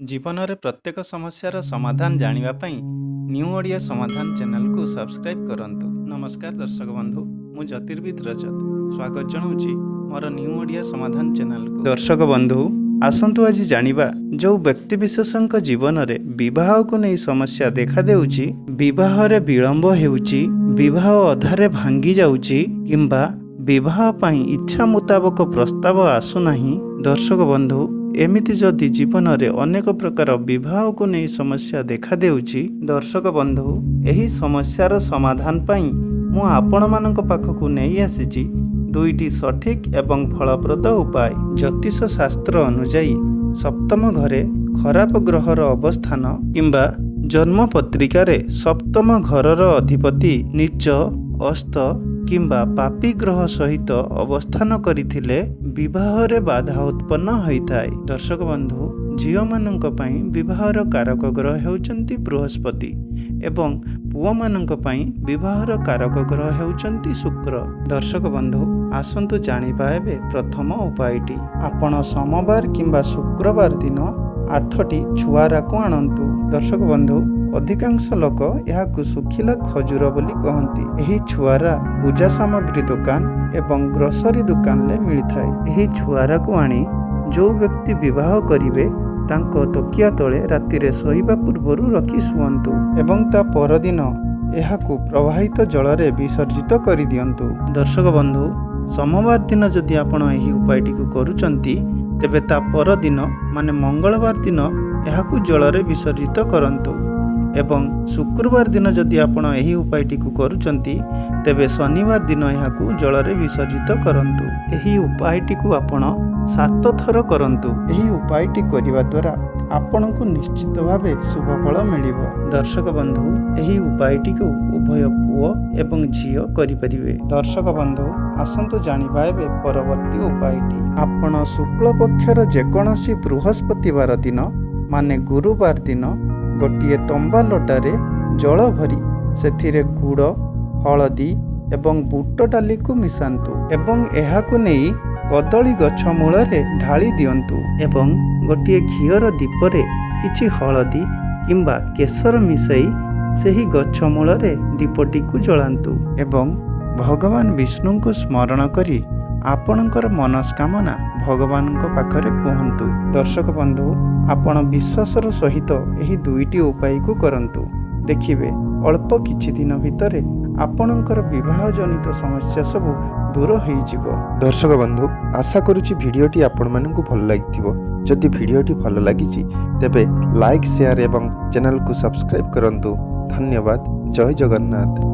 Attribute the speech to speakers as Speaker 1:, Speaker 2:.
Speaker 1: ଜୀବନରେ ପ୍ରତ୍ୟେକ ସମସ୍ୟାର ସମାଧାନ ଜାଣିବା ପାଇଁ ନ୍ୟୁ ଓଡ଼ିଆ ସମାଧାନ ଚ୍ୟାନେଲକୁ ସବସ୍କ୍ରାଇବ୍ କରନ୍ତୁ। ନମସ୍କାର ଦର୍ଶକ ବନ୍ଧୁ, ମୁଁ ଜ୍ୟୋତିର୍ବିଦ ରଜତ ସ୍ୱାଗତ ଜଣାଉଛି ମୋର ନ୍ୟୁ ଓଡ଼ିଆ ସମାଧାନ ଚ୍ୟାନେଲକୁ। ଦର୍ଶକ ବନ୍ଧୁ, ଆସନ୍ତୁ ଆଜି ଜାଣିବା, ଯେଉଁ ବ୍ୟକ୍ତିବିଶେଷଙ୍କ ଜୀବନରେ ବିବାହକୁ ନେଇ ସମସ୍ୟା ଦେଖାଦେଉଛି, ବିବାହରେ ବିଳମ୍ବ ହେଉଛି, ବିବାହ ଅଧାରେ ଭାଙ୍ଗି ଯାଉଛି କିମ୍ବା ବିବାହ ପାଇଁ ଇଚ୍ଛା ମୁତାବକ ପ୍ରସ୍ତାବ ଆସୁନାହିଁ। ଦର୍ଶକ ବନ୍ଧୁ, ଏମିତି ଯଦି ଜୀବନରେ ଅନେକ ପ୍ରକାର ବିବାହକୁ ନେଇ ସମସ୍ୟା ଦେଖାଦେଉଛି, ଦର୍ଶକ ବନ୍ଧୁ, ଏହି ସମସ୍ୟାର ସମାଧାନ ପାଇଁ ମୁଁ ଆପଣମାନଙ୍କ ପାଖକୁ ନେଇ ଆସିଛି ଦୁଇଟି ସଠିକ୍ ଏବଂ ଫଳପ୍ରଦ ଉପାୟ। ଜ୍ୟୋତିଷ ଶାସ୍ତ୍ର ଅନୁଯାୟୀ ସପ୍ତମ ଘରେ ଖରାପ ଗ୍ରହର ଅବସ୍ଥାନ କିମ୍ବା ଜନ୍ମ ପତ୍ରିକାରେ ସପ୍ତମ ଘରର ଅଧିପତି ନୀଚ, ଅସ୍ତ କିମ୍ବା ପାପୀ ଗ୍ରହ ସହିତ ଅବସ୍ଥାନ କରିଥିଲେ ବିବାହରେ ବାଧା ଉତ୍ପନ୍ନ ହୋଇଥାଏ। ଦର୍ଶକ ବନ୍ଧୁ, ଝିଅମାନଙ୍କ ପାଇଁ ବିବାହର କାରକ ଗ୍ରହ ହେଉଛନ୍ତି ବୃହସ୍ପତି ଏବଂ ପୁଅମାନଙ୍କ ପାଇଁ ବିବାହର କାରକ ଗ୍ରହ ହେଉଛନ୍ତି ଶୁକ୍ର। ଦର୍ଶକ ବନ୍ଧୁ, ଆସନ୍ତୁ ଜାଣିବା ଏବେ ପ୍ରଥମ ଉପାୟଟି। ଆପଣ ସୋମବାର କିମ୍ବା ଶୁକ୍ରବାର ଦିନ ଆଠଟି ଛୁଆରାକୁ ଆଣନ୍ତୁ। ଦର୍ଶକ ବନ୍ଧୁ, ଅଧିକାଂଶ ଲୋକ ଏହାକୁ ଶୁଖିଲା ଖଜୁର ବୋଲି କହନ୍ତି। ଏହି ଛୁଆରା ପୂଜା ସାମଗ୍ରୀ ଦୋକାନ ଏବଂ ଗ୍ରୋସରୀ ଦୋକାନରେ ମିଳିଥାଏ। ଏହି ଛୁଆରାକୁ ଆଣି ଯେଉଁ ବ୍ୟକ୍ତି ବିବାହ କରିବେ, ତାଙ୍କ ତକିଆ ତଳେ ରାତିରେ ଶୋଇବା ପୂର୍ବରୁ ରଖି ଶୁଅନ୍ତୁ ଏବଂ ତା ପରଦିନ ଏହାକୁ ପ୍ରବାହିତ ଜଳରେ ବିସର୍ଜିତ କରିଦିଅନ୍ତୁ। ଦର୍ଶକ ବନ୍ଧୁ, ସୋମବାର ଦିନ ଯଦି ଆପଣ ଏହି ଉପାୟଟିକୁ କରୁଛନ୍ତି, ତେବେ ତା ପରଦିନ ମାନେ ମଙ୍ଗଳବାର ଦିନ ଏହାକୁ ଜଳରେ ବିସର୍ଜିତ କରନ୍ତୁ ଏବଂ ଶୁକ୍ରବାର ଦିନ ଯଦି ଆପଣ ଏହି ଉପାୟଟିକୁ କରୁଛନ୍ତି, ତେବେ ଶନିବାର ଦିନ ଏହାକୁ ଜଳରେ ବିସର୍ଜିତ କରନ୍ତୁ। ଏହି ଉପାୟଟିକୁ ଆପଣ 7 ଥର କରନ୍ତୁ। ଏହି ଉପାୟଟି କରିବା ଦ୍ୱାରା ଆପଣଙ୍କୁ ନିଶ୍ଚିତ ଭାବେ ଶୁଭ ଫଳ ମିଳିବ। ଦର୍ଶକ ବନ୍ଧୁ, ଏହି ଉପାୟଟିକୁ ଉଭୟ ପୁଅ ଏବଂ ଝିଅ କରିପାରିବେ। ଦର୍ଶକ ବନ୍ଧୁ, ଆସନ୍ତୁ ଜାଣିବା ଏବେ ପରବର୍ତ୍ତୀ ଉପାୟଟି। ଆପଣ ଶୁକ୍ଳ ପକ୍ଷର ଯେକୌଣସି ବୃହସ୍ପତିବାର ଦିନ ମାନେ ଗୁରୁବାର ଦିନ ଗୋଟିଏ ତମ୍ବା ଲୋଟାରେ ଜଳ ଭରି ସେଥିରେ ଗୁଡ଼, ହଳଦୀ ଏବଂ ବୁଟ ଡାଲିକୁ ମିଶାନ୍ତୁ ଏବଂ ଏହାକୁ ନେଇ କଦଳୀ ଗଛ ମୂଳରେ ଢାଳି ଦିଅନ୍ତୁ ଏବଂ ଗୋଟିଏ ଘିଅର ଦୀପରେ କିଛି ହଳଦୀ କିମ୍ବା କେଶର ମିଶାଇ ସେହି ଗଛ ମୂଳରେ ଦୀପଟିକୁ ଜଳାନ୍ତୁ ଏବଂ ଭଗବାନ ବିଷ୍ଣୁଙ୍କୁ ସ୍ମରଣ କରି ଆପଣଙ୍କର ମନସ୍କାମନା ଭଗବାନଙ୍କ ପାଖରେ କୁହନ୍ତୁ। ଦର୍ଶକ ବନ୍ଧୁ, ଆପଣ ବିଶ୍ୱାସର ସହିତ ଏହି ଦୁଇଟି ଉପାୟକୁ କରନ୍ତୁ। ଦେଖିବେ, ଅଳ୍ପ କିଛି ଦିନ ଭିତରେ ଆପଣଙ୍କର ବିବାହ ଜନିତ ସମସ୍ୟା ସବୁ ଦୂର ହୋଇଯିବ।
Speaker 2: ଦର୍ଶକ ବନ୍ଧୁ, ଆଶା କରୁଛି ଭିଡ଼ିଓଟି ଆପଣମାନଙ୍କୁ ଭଲ ଲାଗିଥିବ। ଯଦି ଭିଡ଼ିଓଟି ଭଲ ଲାଗିଛି, ତେବେ ଲାଇକ୍, ସେୟାର ଏବଂ ଚ୍ୟାନେଲକୁ ସବସ୍କ୍ରାଇବ୍ କରନ୍ତୁ। ଧନ୍ୟବାଦ। ଜୟ ଜଗନ୍ନାଥ।